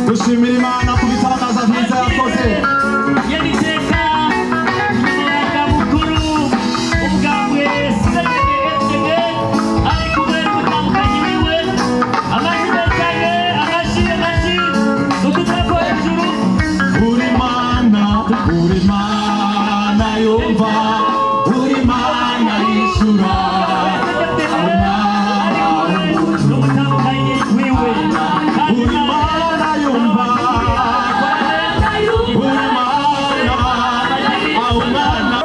Dushimira Imana ku bitangaza byiza yakoze. Uri Mana yumva, uri Mana yishura, uri Mana yumva, uri Mana, Mana,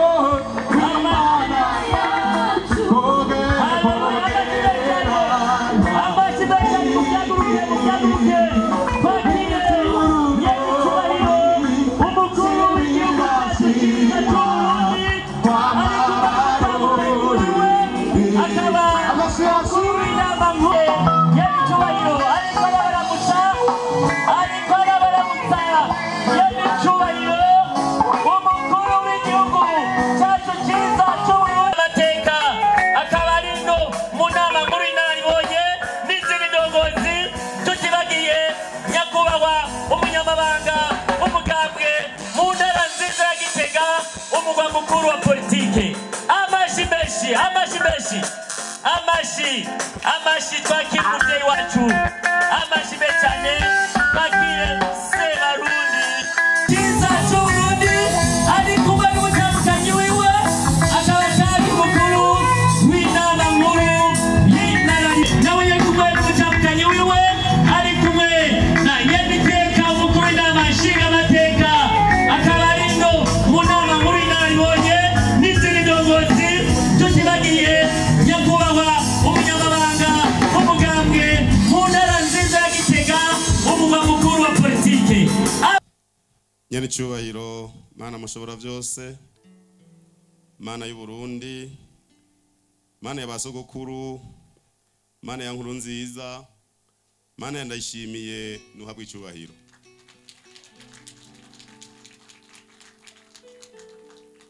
Mukuru wa politike amashi menshi, amashi menshi, amashi, amashi twakire umuvyeyi wacu, amashi menshi cyane twakire Sebarundi cyiza c'Uburundi ari kumwe n'umutambukanyi wiwe akaba atari mukuru w'inama nkuru y'intara, nawe yari kumwe n'umutambukanyi wiwe ari kumwe na Nyeniteka umukuru w'inama nshingamateka akaba ari no mu nama nkuru y'inararibonye n'izindi ndongozi, tutibagiye nyakubahwa umunyamabanga w'umugambwe mu ntara nziza ya Gitega umugwa mukuru wa politike. Nyenicubahiro Mana mushobora byose, Mana y'u Burundi, Mana ya basogokuru, Mana ya nkuru nziza, Mana ya ndayishimiye nuhabwa icubahiro.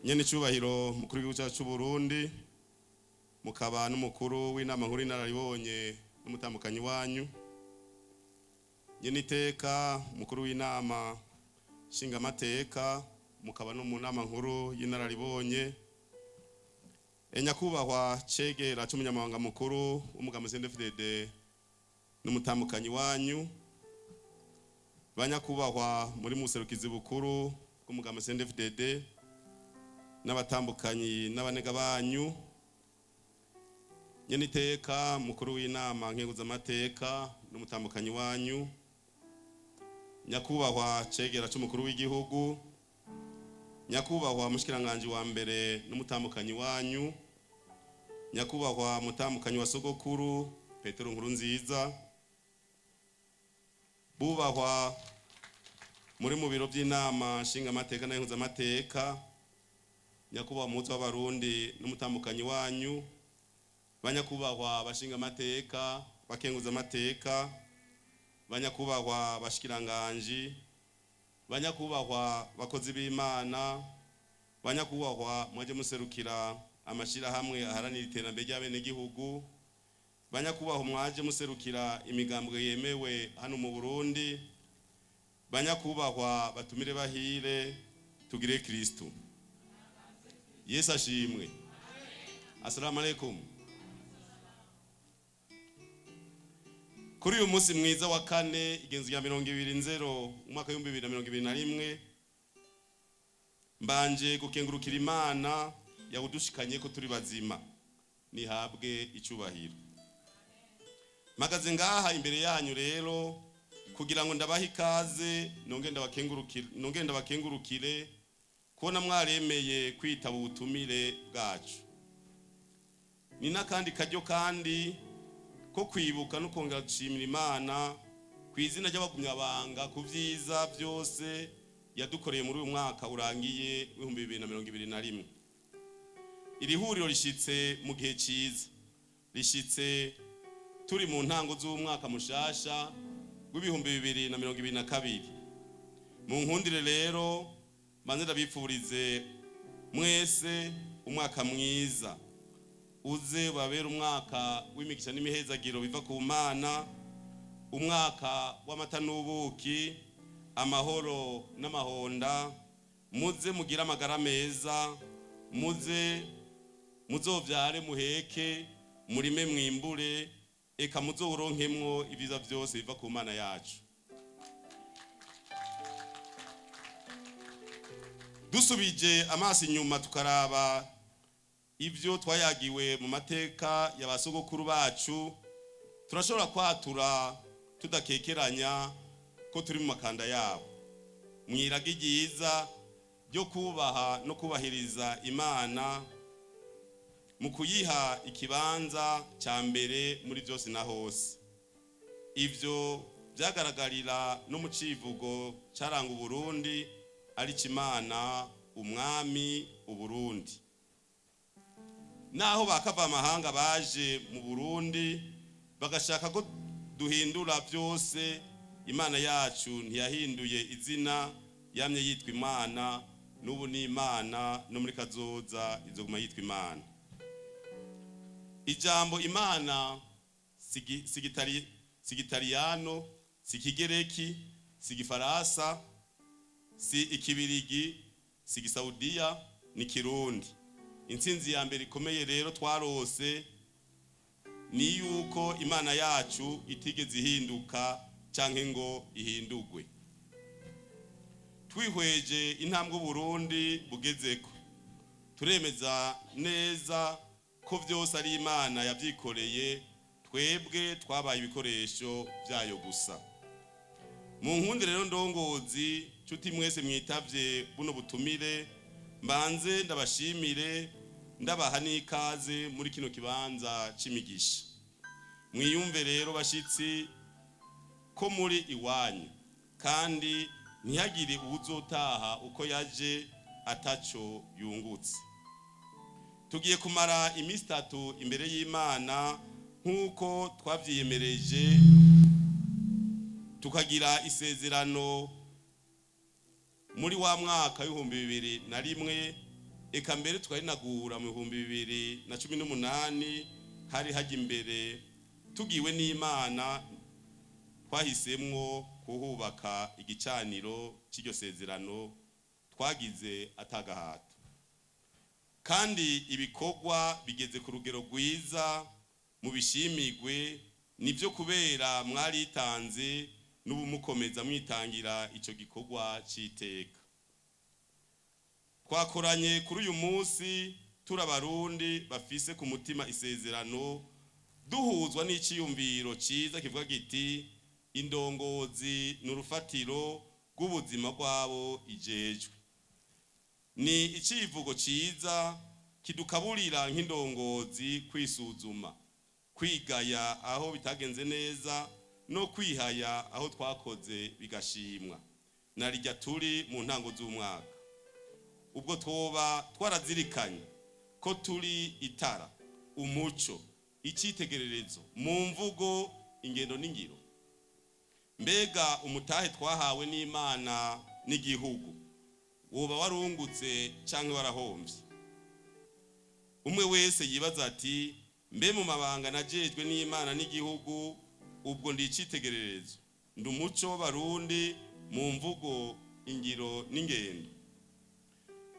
Nyenicubahiro mukuru w'igihugu cyacu cy'u Burundi, mukaba n'umukuru w'inama nkuru y'inararibonye n'umutambukanyi wanyu, nyeniteka mukuru w'inama nshingamateka, mukaba no mu nama nkuru y'inararibonye, nyakubahwa cegera c'umunyamabanga mukuru w'umugambi CNDD-FDD n'umutambukanyi wanyu, banyakubahwa muri muserukizi bukuru bw'umugambi CNDD-FDD n'abatambukanyi n'abanega banyu, nyeniteka mukuru w'inama nkenguzamateka n'umutambukanyi wanyu, nyakubahwa cegera c'umukuru w'igihugu, nyakubahwa mushikiranganje wa mbere n'umutambukanyi wanyu, nyakubahwa mutambukanyi wa sogokuru Petero Nkurunziza, bubahwa muri mu biro by'inama nshingamateka n'enkuzamateka, nyakubahwa muhuza w'abarundi n'umutambukanyi wanyu, banyakubahwa bashingamateka bakenguzamateka, banyakubahwa bashikiranganji, banyakubahwa bakozi b'Imana, banyakubahwa mwaje muserukira amashirahamwe aharanira iterambere ry'abenegihugu, banyakubahwa mwaje muserukira imigambwe yemewe hano mu Burundi, banyakubahwa batumire bahire, tugire Kristo. Yesu ashimwe. Assalamu alaikum. Kuri uyu munsi mwiza wa kane, igenzo rya 20, umwaka w'2021, mbanje gukengurukira Imana yawudushikanye ko turi bazima, nihabwe icubahiro. Mpagaze ngaha imbere yanyu rero kugira ngo ndabahe ikaze, nongere ndabakengurukire kubona mwaremeye kwitaba ubutumire bwacu. Ni n'akandi karyo kandi ko kwibuka no kongera gushimira Imana ku izina ry'abagumyabanga ku vyiza byose yadukoreye muri uyu mwaka urangiye w'2021. Iri huriro rishitse mu gihe ciza, rishitse turi mu ntango z'umwaka mushasha w'2022. Mu nkundire rero manze ndabifurize mwese umwaka mwiza, uze babera umwaka w'imigisha n'imihezagiro biva ku Mana, umwaka w'amata n'ubuki, amahoro n'amahonda. Muze mugire amagara meza, muze muzovyare muheke, murime mwimbure, eka muzowuronkemwo ibyiza byose biva ku Mana yacu. Dusubije amaso inyuma tukaraba ibyo twayagiwe mu mateka ya ba sogokuru bacu, turashobora kwatura tudakekeranya ko turi mu makanda yabo, mwiragi ryiza ryo kubaha no kubahiriza Imana mu kuyiha ikibanza cya mbere muri byose na hose. Ibyo byagaragarira no mu civugo caranga Uburundi, ari Imana umwami Uburundi. Naho bakava amahanga baje mu Burundi bagashaka ko duhindura byose, Imana yacu ntiyahinduye izina, yamye yitwa Imana, n'ubu ni Imana, no muri kazoza izoguma yitwa Imana. Ijambo Imana sigitariyano, sikigereki, sigifaransa, si ikibirigi, sigisaudiya, ni Kirundi. Intsinzi ya mbere ikomeye rero twarose ni yuko Imana yacu itigeze ihinduka canke ngo ihindugwe. Twihweje intambwe Burundi bugezeko, turemeza neza ko vyose ari Imana yavyikoreye, twebwe twabaye ibikoresho vyayo gusa. Mu nkundi rero ndongozi, nshuti mwese mwitavye buno butumire, mbanze ndabashimire, ndabaha n'ikaze muri kino kibanza c'imigisha. Mwiyumve rero bashitsi ko muri iwanyu, kandi ntihagire uwuzotaha uko yaje ataco yungutse. Tugiye kumara iminsi itatu imbere y'Imana nk'uko twavyiyemereje, tukagira isezerano muri wa mwaka w'2001, eka mbere tukarinagura mu 2018. Hari hajya imbere tugiwe n'Imana, twahisemwo kuhubaka igicaniro cy'iryo sezerano twagize atagahato, kandi ibikorwa bigeze ku rugero rwiza mu bishimigwe nibyo, kubera mwaritanze n'ubumukomeza mwitangira ico gikorwa c'iteka. Twakoranye kuri uyu munsi turi Abarundi bafise ku mutima isezerano, duhuzwa n'iciyumviro ciza kivuga giti: indongozi ni urufatiro rw'ubuzima bwabo ijejwe. Ni icivugo ciza kidukaburira nk'indongozi kwisuzuma, kwigaya aho bitagenze neza no kwihaya aho twakoze bigashimwa. Narijya turi mu ntango z'umwaka, ubwo twoba twarazirikanye ko turi itara, umuco, icyitegererezo mu mvugo, ingendo n'ingiro. Mbega umutahe twahawe n'Imana n'igihugu woba warungutse canke warahombye? Umwe wese yibaza ati: mbe mu mabanga najejwe n'Imana n'igihugu, ubwo ndi icitegererezo, ndi umuco w'Abarundi mu mvugo, ingiro n'ingendo?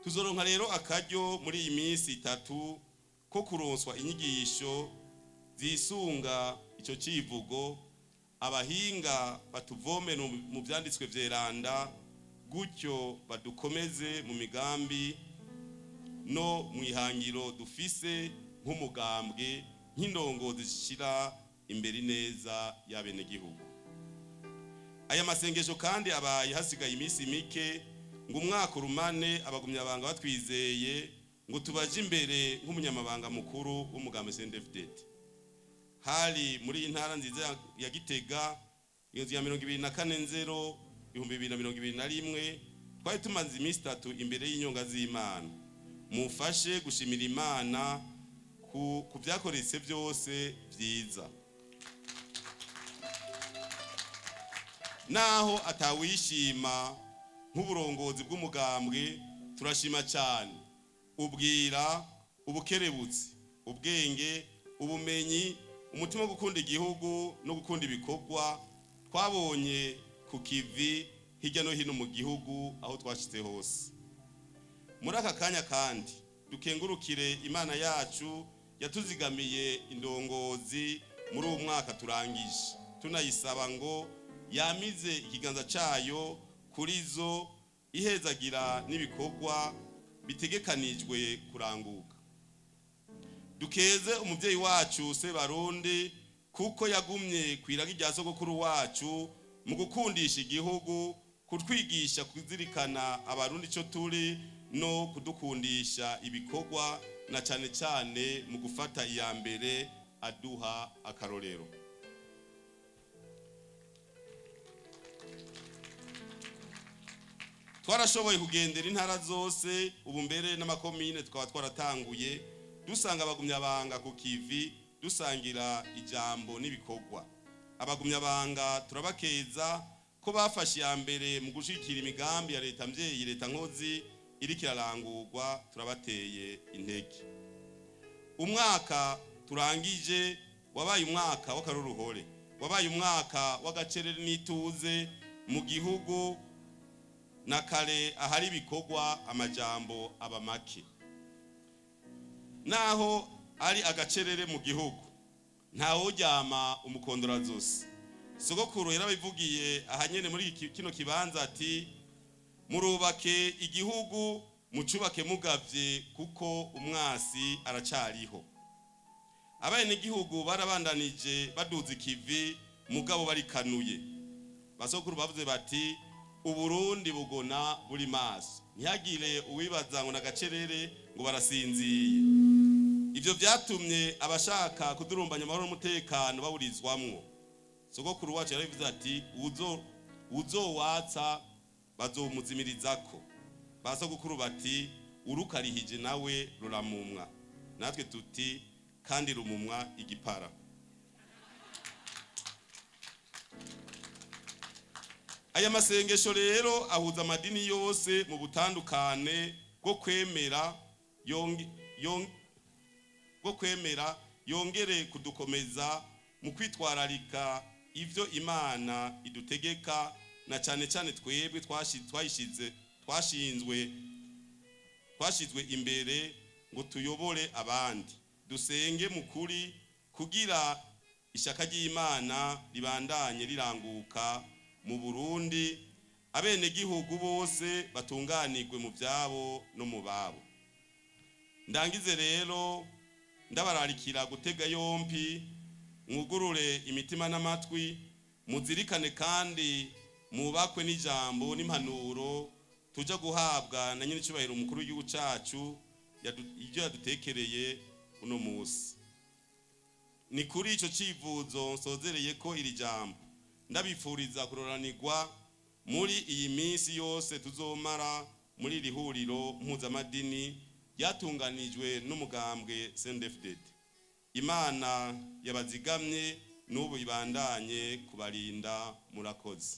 Tuzoronka rero akaryo muri iyi minsi itatu ko kuronswa inyigisho zisunga ico civugo, Abahinga batuvome mu vyanditswe vyeranda, gutyo badukomeze mu migambi no mu ihangiro dufise nk'umugambwe, nk'indongozi zishira imbere neza y'abenegihugu. Aya masengesho kandi abaye hasigaye iminsi mike ngo umwaka urumane abagumyabanga batwizeye ngo tubaje imbere nk'umunyamabanga mukuru w'umugambi CNDD-FDD. Hari muri iyi ntara nziza ya Gitega, inzu ya 24 0 2021, twari tumaze iminsi 3 imbere y'inyonga z'Imana. Mufashe gushimira Imana ku byakoretse byose byiza. Naho atawishima nk'uburongozi bw'umugambwe, turashima cyane ubwira, ubukerebutsi, ubwenge, ubumenyi, umutima wo gukunda igihugu no gukunda ibikorwa twabonye ku kivi hirya no hino mu gihugu aho twashitse hose. Muri aka kanya kandi dukengurukire Imana yacu yatuzigamiye indongozi muri uwo mwaka turangije, tunayisaba ngo yamize ikiganza cayo kuri zo, ihezagira n'ibikorwa bitegekanijwe kuranguka. Dukeze umuvyeyi wacu Sebarundi kuko yagumye kwiraga irya sogokuru wacu mu gukundisha igihugu, kutwigisha kuzirikana abarundi ico turi no kudukundisha ibikorwa, na cane cane mu gufata iya mbere aduha akarorero. Twarashoboye kugendera intara zose, ubu mbere n'amakomine tukaba twaratanguye, dusanga abagumyabanga ku kivi, dusangira ijambo n'ibikorwa. Abagumyabanga turabakeza ko bafashe iya mbere mu gushigikira imigambi ya leta mvyeyi, leta nkozi iriko irarangurwa, turabateye intege. Umwaka turangije wabaye umwaka w'akaroruhore, wabaye umwaka w'agacerere n'ituze mu gihugu, na kare ahari ibikorwa amajambo aba make. Naho ari agacerere mu gihugu, ntawuryama umukondora zose. Sogokuru yarabivugiye ahanyene muri kino kibanza ati: murubake igihugu, mucubake mugavye, kuko umwasi aracariho. Abenegihugu barabandanije baduza ikivi, mugabo barikanuye. Basokuru bavuze bati: Uburundi bugona buri maso, ntihagire uwibaza ngo nagacerere ngo barasinziye. Ivyo vyatumye abashaka kudurumbanya amahoro n'umutekano baburizwamwo. Sogokuru wacu yarabivuze ati: uzowatsa bazomuzimirizako. Basogokuru bati: urukarihije nawe ruramumwa. Natwe tuti: kandi rumumwa igipara. Aya masengesho rero ahuza amadini yose mu butandukane bwo kwemera, bwo kwemera, yongere kudukomeza mu kwitwararika ivyo Imana idutegeka, na cane cane twebwe twashizwe imbere ngo tuyobore abandi. Dusenge mu kuri kugira ishaka ry'Imana ribandanye riranguka mu Burundi, abenegihugu bose batunganirwe mu byabo no mu babo. Ndangize rero ndabararikira gutega yompi, mwugurure imitima n'amatwi, muzirikane kandi mubakwe n'ijambo n'impanuro tuja guhabwa na nyenicubahiro umukuru w'igihugu cacu, ibyo yadutekereye uno musi. Ni kuri ico civuzo nsozereye ko iri jambo ndabifuriza kuroranirwa muri iyi minsi yose tuzomara muri iri huriro mpuzamadini ryatunganijwe n'umugambwe CNDD-FDD. Imana yabazigamye n'ubu ibandanye kubarinda. Murakoze.